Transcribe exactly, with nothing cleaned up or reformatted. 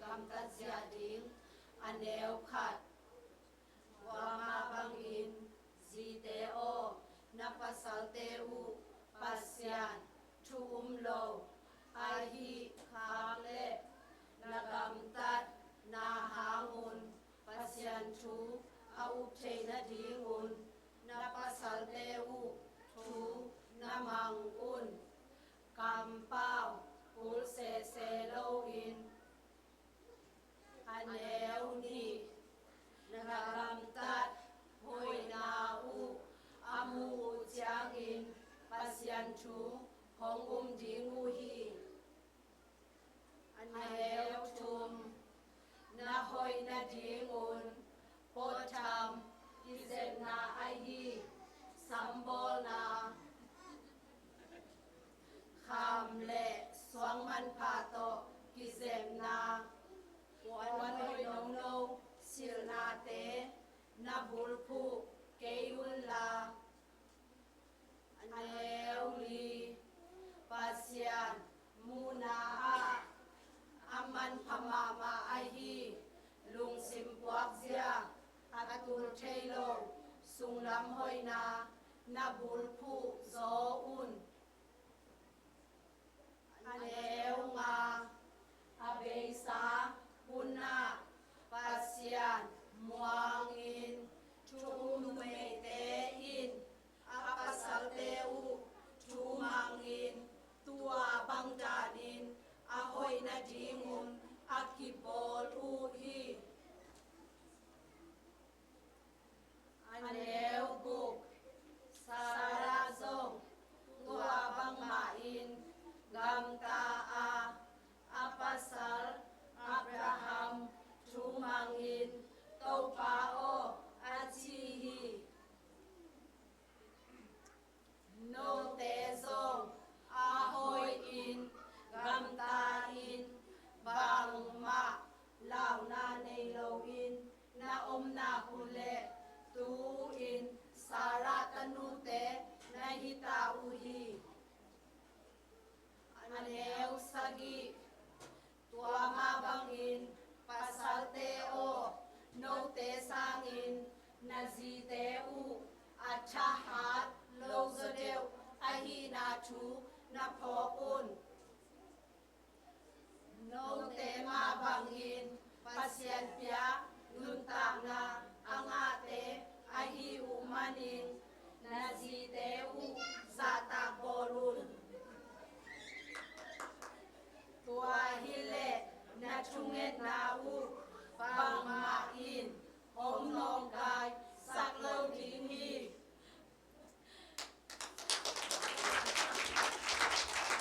gamtat ziah ding. A neu khat. Tua mah bangin zite aw, na pasalte uh Pasian thu um lo ahih khak leh, na gamtatna hangun Pasian thu a up theih nadingun na pasalte uh thu na mang un. Kampau pul sese loin. A neu nih. Na gamtat hoihna uh a muh uh ciangin Pasian thu hong um ding uh hi. A neu thum. Na hoih nadingun pawtham kizepna ahi, sambawlna, kham le suang manpha tawh kizepna, puan hoih nono silhnate na bulphuh kei unla. A neu li. Pasian muhna ah a manpha mahmah ahi lungsim puakzia a tul thei lo sunglam hoihna na bulphuh zaw un. A neu nga. A beisa hun ah Pasian muangin thu um numeite in a pasalte uh thu mangin tua bang danin a hoih nadingun a kibawl uh hi. A neu guk. Sarah zong tua bangmahin gamta a, a pasal Abraham thu mangin, Topa aw, a ci hi. Note zong a hoihin gamta in, bangmah launa nei loin na om nak uh leh, tu-in Sarah tanute na hita uh hi. A neu sagih. Tua mah bangin pasalte aw, note sangin na zite uh a thahat lo zaw deuh ahihna thu na phawk un. Note mah bangin Pasian pia nuntakna a ngahte ahi uh manin na zite uh zahtak bawl un. Tua hileh na thungetna uh bangmah in hong nawngkaisak lo